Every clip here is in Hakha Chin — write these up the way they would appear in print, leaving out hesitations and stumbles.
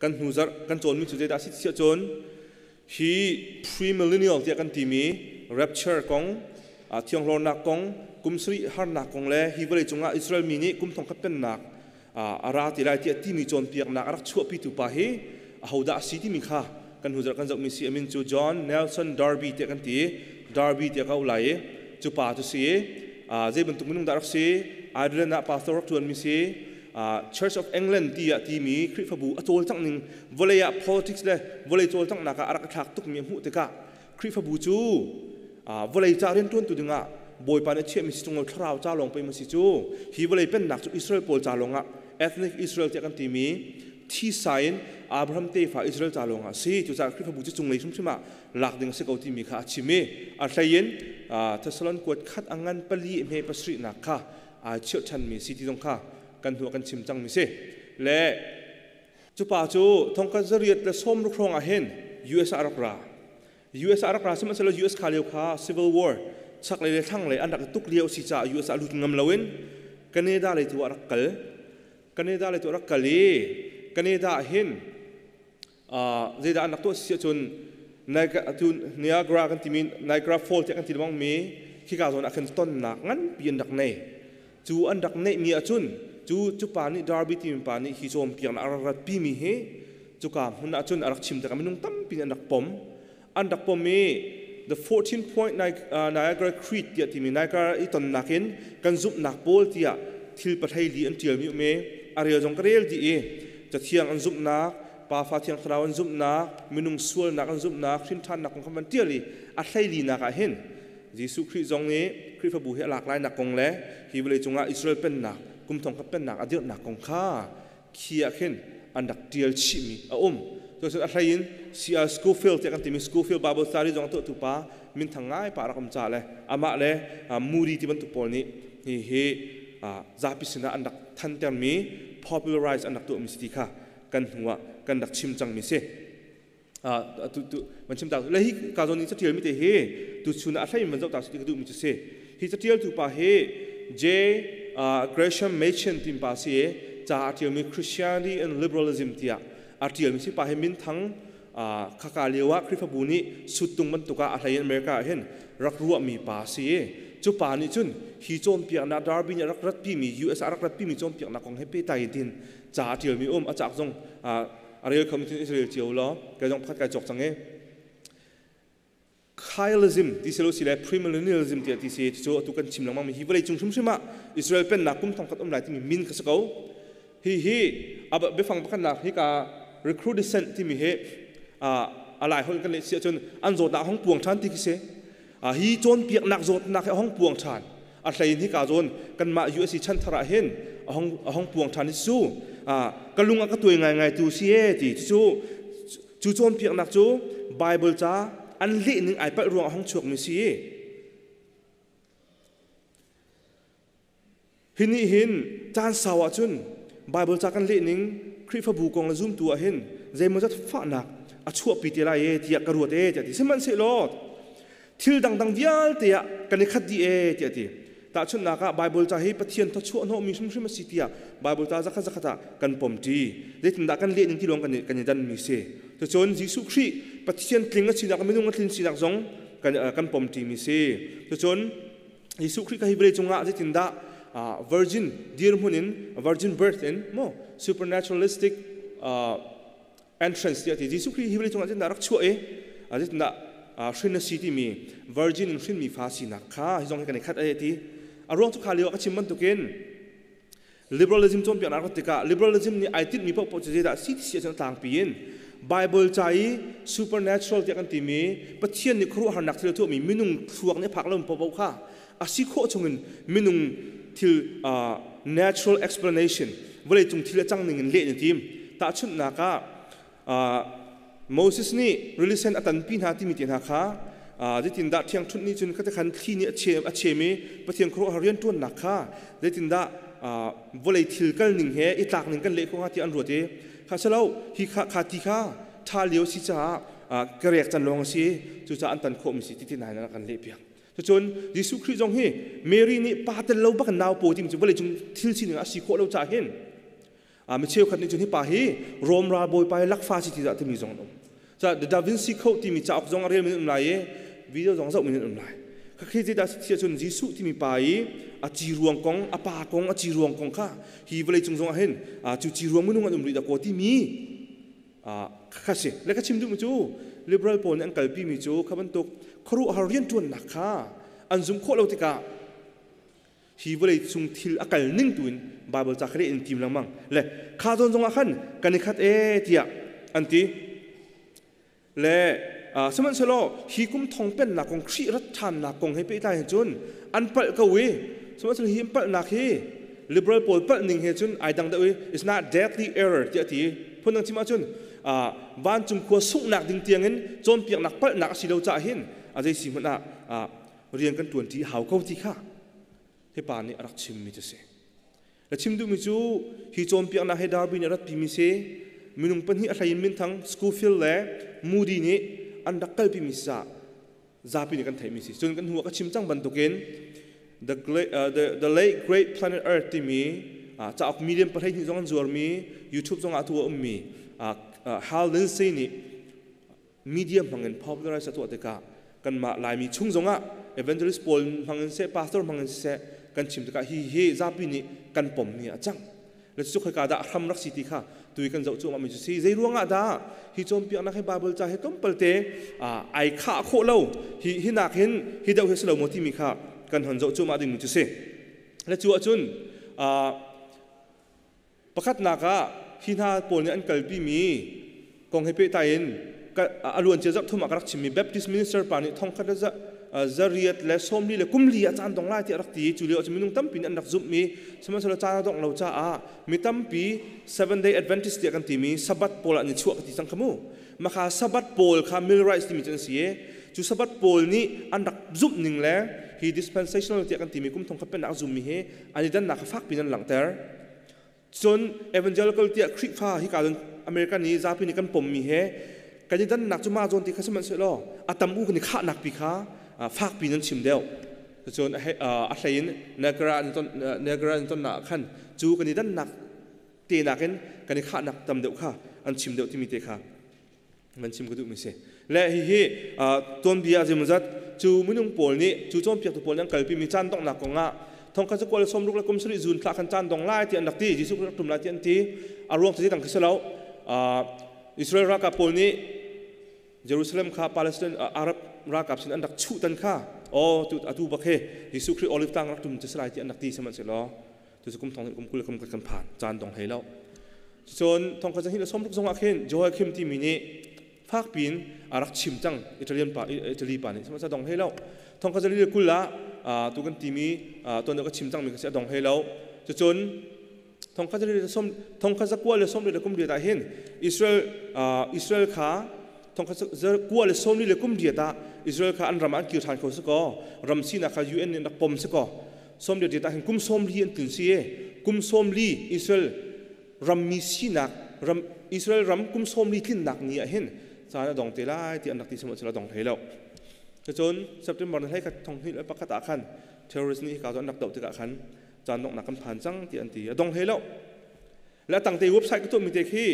Kan hnu zarh kan cawnmi cu zeidah a si ti ahcun hi premillennial tiah kan timi rapture kong, thianghlornak kong, kum sarih harnak kong le hi vawlei cungah Israel mi nih kum thongkhat pennak a ra te lai tiah timi cawnpiaknak a rak chuahpitu pa hi ahodah a si timi kha kan hnu zarh kan zohmi si. A min cu John Nelson Darby tiah kan ti. Darby tiah ka auh lai i cu pa cu si. Zei bantuk minung dah rak si? Ireland ah pastor rak ṭuanmi si. Church of England tiah timi Khrihfabu a cawlcangh ning, vawlei ah politics le vawlei cawlcanghnak ah a rak i thlak tukmi a hmuh tikah, Khrihfabu cu vawlei ca rianṭuantu dingah Bawipa nih a chiahmi si ṭung lo, thlarau ca lawng pei ma si cu. Hi vawlei pennak cu Israel pawl ca lawngah, ethnic Israel tiah kan timi thisa in Abraham tefa Israel ca lawngah a si. Cucaah Khrihfabu cu cunglei hrimhrim ah lak ding a si ko timi kha a chim i a hleiin Thessalon kuat khat a ngan pali hme pasarihnak kha aa chirh ṭhanmi si ti zong kha kan hnu ah kan chim cangmi si. Le cu pa cu thongkhat 860 hrawng ah hin US ah a rak ra. US ah a rak ra, sihmanhsehlaw US kha lio kha Civil War, chaklei le thlanglei an rak i tuk lio si caah US ah lut ngam loin Canada lei tu ah a rak kal. Canada lei tu a rak kal i Canada ah hin zeidah an rak tuah si ahcun Niagara kan timi, Niagara Falls tiah kan ti lengmang mi khika zawn ah khin tonnak nganpi an rak nei. Cu an rak neihmi ahcun cu cu pa nih, Darby timi pa nih hi cawnpiaknak a rak ratpi mi hi cuka hmun ahcun a rak chim tikah minung tampi nih an rak pom. An rak pom i the 14 point Niagara Creed tiah timi, Niagara i tonnak in kan zumhnak pawl tiah thil pahlei li an ṭialmi um i a rel zong ka rel dih i Cathiang an zumhnak, Pa Fa Thiang Thlarau an zumhnak, minung sualnak an zumhnak, hrinṭhannak kong kha van ṭial i a hleilinak ah hin Jesuh Khrih zong nih Khrihfabu hi a lak lainak kong le hi vawlei cungah Israel pennak kum thongkhat pennak a dirhnak kong kha khi ah khin an rak ṭial chihmi a um. Cun a hlei in C.R. Scofield tiah kan timi Scofield Bible Study zong a tuahtu pa minthang ngai pa rak um ca le amah le Moody ti bantuk pawl nih hi hi zapi sinah an rak thantermi, popularize an rak tuahmi si ti kha kan hnu ah kan rak chim cangmi si. Tu tu van chim ta le hi ka zawn i catial mi te hi tu chun ah a hlei in van zoh ta si ti ka duh mi cu si. Hi catial tu pa hi J Gresham Machen tim pa si i ca a tial mi Christianity and Liberalism tiah a tial mi si. Pa hi minthang khaka lio ah Khrihfabu nih suttung bantuk ah a hlei in America ah hin rak ruah mi pa si i cu pa nih cun hi cawnpiaknak, Darby nih a rak ratpi mi, US ah a rak ratpi mi cawnpiaknak kong he pehtlai in ca a tial mi um. A caak zong a rel kho mi cun Israel cio law kai zong pakhat kai cawk cang i Kailism ti silo si le premillennialism tiah ti si cu atu kan chim lengmang mi hi vawlei cung hrimhrim ah Israel pennak kum thongkhat um lai timi min kha si ko. Hi hi biafang pakhatnak hi ka recrudescent timi hi a lai holh kan leh si ahcun an zawtnak hong puang ṭhan ti khi si. Hi cawnpiaknak zawtnak hi a hong puang ṭhan. A hlein hi ka zawn kanmah USC chanthar ah hin a hong puang ṭhan hi cu ka lung a ka tuai ngaingai tu si e ti cu. Cu cawnpiaknak cu Bible ca an leh ning ai palh ruang a hong chuakmi si. Hi nih hin caan sau ahcun Bible ca kan leh ning Khrihfabu kong le zumtu ah hin zeimawzat fahnak a chuahpi te lai e tiah ka ruat e tiah ti. Sihmanhsehlaw thil dangdang vialte ah kan i khat dih e tiah ti. Tahchunhnak ah, Bible ca hi Pathian thawchuah hnawhmi hrimhrim a si tiah Bible ca zakhat zakhat ah kan pom ṭi. Zeitindah kan leh ning ti lawng kan i danmi si. Cucun Jesuh Khrih Pathian tling a sinak, minung a tlin sinak zong kan pom ṭimi si. Cucun Jesuh Khrih kha hi vawlei cungah zeitindah virgin dirhmun in, virgin birth in mo supernaturalistic entrance tiah ti, Jesuh Khrih hi vawlei cungah zeitindah rak chuah i zeitindah hrin a si timi, virgin in hrinmi fa sinak kha hi zong hi kan i khat ai ti. A ruang cu kha lio ah ka chim bantukin liberalism cawnpiaknak rat tikah liberalism nih ai tinhmi paohpaoh cu zeidah si ti si ahcun a tlangpi in Bible ca i supernatural tiah kan timi, Pathian nih khuaruahharnak thil a tuahmi, minung thluak nih a phak lomi paohpaoh kha a si khawh chungin minung thil, natural explanation, vawleicung thil a cang ning in leh na tim. Tahchunhnak ah, Moses nih rili sen a tanpi hna timi te hna kha zeitindah ṭhiangṭhunh nih cun khate khan thli nih a chem i Pathian khuaruahhar rianṭuannak kha zeitindah vawlei thil kal ning he i tlak ning kan leh khawh hnga tiah an ruat i kha silo hi kha kha ti kha ṭha lio si caah ka rek can lawng a si, cucaah an tan khawhmi si ti ti nain an leh piak. Cucun Jesuh Khrih zong hi Mary nih pa tel lo bak in nau pawi timi cu vawleicung thil sining ah a si khawh lo caah hin Mi cheukhat nih cun hi pa hi Rom ralbawi pa hi lakfa si ti dah timi zong an um. Ca The Da Vinci Code timi cauk zong a rel min um lai i video zong zoh min um lai. Khakhi zeidah si ti ahcun Jesuh timi pa i a ci ruang kong, a pa kong, a ci ruang kong kha hi vawlei cung zong ah hin cu ci ruang minung an um rih dah kaw timi kha si. Le ka chim duhmi cu liberal pawl nih an kalpi mi cu kha bantuk khuaruahhar rianṭuannak kha an zumh khawh lo tikah hi vawlei cung thil a kal ning tu in Bible ca kha in tim lengmang le kha zawn zongah khan kan i khat e tiah an ti le sihmanhsehlaw hi kum thong pennak kong Khrih rat ṭhannak kong he pehtlai hin cun an palh ko i sihmanhsehlaw hi an palhnak hi liberal pawl palh ning he cun ai dang deuh i it's not deadly error tiah ti phundang chim ahcun vancung khua sunghnak ding tiangin cawnpiaknak palhnak a si lo caah hin a zei si hmanh ah rian kan ṭuanṭi hau ko ti kha hi pa nih a rak chimmi cu si. Na chim duhmi cu hi cawnpiaknak he Darby nih a ratpimi si minung pahnih a hlei in minthang Schofield le Moody nih an rak kalpimi si caah zapi nih kan theihmi si. Cun kan hnu ah ka chim cang bantukin The Late Great Planet Earth timi cauk million 12 zong an zuarmi YouTube zong ah tu a ummi Hal Lindsey nih media hmangin popularize a tuah tikah kanmah Laimi chung zongah evangelist pawl hmangin seh pastor hmangin seh kan chim tikah hi hi zapi nih kan pommi a cang le cu khoika dah hram rak si ti kha tui kan zoh cuahmah mi cu si zei ruangah dah hi cawnpiaknak hi Bible ca hi tlawmpal te ai khah khawh lo hi hi nak hin hi deuh hi si lo maw timi kha kan hon zoh cuahmah ding mi cu si le cu ahcun Pakhatnak ah hi hna pawl nih an kalpimi kong he pehtlai in a luancia zarh thum ah ka rak chimmi Baptist minister pa nih thongkhat le zariat le sawmli le kumli ah caan dong lai tiah a rak ti. Cu lio ah cun minung tampi nih an rak zumhmi sihmanhsehlaw caan a dongh lo caah mi tampi Seven Day Adventist tiah kan timi Sabbath pawl ah an i chuah ka ti cang kha mu. Maka Sabbath pawl kha Millwrights timi cu an si i cu Sabbath pawl nih an rak zumh ning le hi dispensational tiah kan timi kum thong khat pennak a zummi hi an i dannak kha fakpi in an langhter. Cun evangelical tiah Khrihfa hi ka American i zapi nih kan pommi he kan i dannak cu mah zawn ti kha sihmanhsehlaw a tam u kan i khahnak pi kha fakpi in an chim deuh. Cun a hlei in Niagara an ton ah khan cu kan i dannak te nakin kan i khahnak tam deuh kha an chim deuh timi te kha van chim ka duhmi si. Le hihi tuanbia zeimawzat cu minung pawl nih cu cawnpiaktu pawl nih an kalpimi caan donghnak kongah thongkhat cu 26 le kum sarih zun thla khan caan dong lai ti an rak ti Jesuh rak tum lai ti an ti a ruang cu zeidang khi si lo Israel ralkap pawl nih Jerusalem kha Palestine Arab ralkap sin an rak chuh tan kha o tu atu bak he Jesuh Khrih olive tlang rak tum cu si lai ti an rak ti sihmanhsehlaw tu kum thong kum kul kum kan phan caan dong hlei lo cun thongkhat zahnih le sawmruk zongah khin Joachim timi nih fak piin a rak chim cang Italian pa Italy pa nih sihmanhsehlaw dong hlei lo thongkhat zali le kul ah tu kan timi tuan ka chim cangmi ka si a dong hlei lo cucun thongkhat zali le som thongkhat zakua le sawmli le kum riat ah hin Israel Israel kha thongkhat zakua le sawmli le kum riat ah Israel kha an ram ah an kir ṭhan kho si kaw ram sinak kha UN nih rak pom si kaw sawmli riat ah hin kum sawmli an tlun si i kum sawmli Israel rammi sinak ram Israel ram kum sawmli tlinnak ni ah hin caan a dong te lai ti an rak ti sihmanhsehlaw a dong hlei lo. Cun September ni 21 2021 ah khan terrorist nih hika cu an rak doh tikah khan caan donghnak kan phan cang ti an ti a dong hlei lo. Le a tangte website ka tuahmi te khi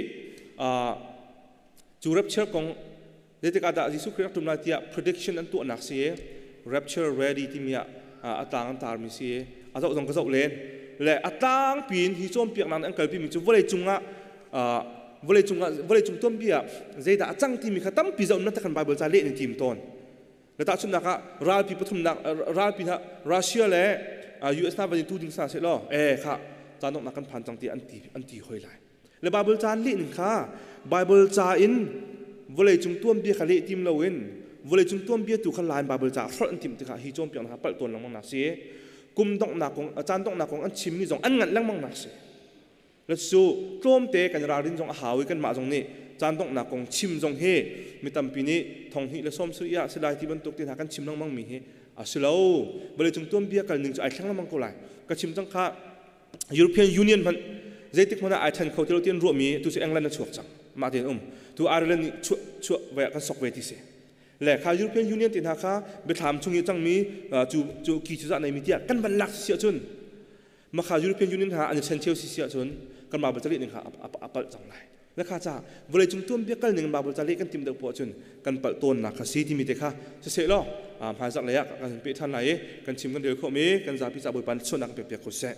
cu rapture kong Zeitik ah dah Jesuh Khrih rak ṭum lai tiah prediction an tuahnak si i rapture ready timi ah a tlang an tarmi si i a zoh zong ka zoh len. Le a tlangpi in hi cawnpiaknak nih an kalpimi cu vawlei cungah vawlei cungah vawlei cung tuanbia ah zeidah a cang timi kha tampi zoh na kan Bible ca leh ni tim tawn. Le tahchunhnak ah ralpi pathumnak ralpi hna Russia le US hna van i tu ding sa seh law eh kha caan donghnak kan phan cang ti an ti an ti hoi lai. Le Bible ca an leh ning kha Bible ca in vawleicung tuanbia kha leh tim loin vawleicung tuanbia tu kha Lai Bible ca hrolh an timh tikah hi cawnpiaknak kha palh tawn lengmang nak si. Kum donghnak kong caan donghnak kong an chimmi zong an nganh lengmang nak si. Le cu tlawmte kan ralrin zong a hau i kanmah zong nih caan donghnak kong chim zong hi mi tampi nih thong hnih le sawm sarih ah si lai ti bantuk te hna kan chim lengmang mi hi a si lo. Vawleicung tuanbia kal ning cu ai thleng lengmang ko lai. Ka chim cang kha European Union hmanh zeitik hmanh ah ai then kho ti lo ti an ruahmi tu cu England a chuak cang mah tein um tu Ireland nih chuah chuah ve ah kan sok ve ti si le kha European Union ti hna kha biathlam chung i cangmi cu cu ki cu zah neimi tiah kan van lak si ahcun makha European Union hna an i then cheu si si ahcun Kan Bible caleh ning kha a palh cang lai. Na kha ca vawlei cung tuan bia kal ning Bible caleh kan tim deuh poah cun kan palh tawnnak kha si timi te kha siseh law hmaizarh lei ah kan pe ṭhan lai i kan chim kan rel khawh mi kan zapi ca Bawipa nih suahnak kan pek piak ko seh.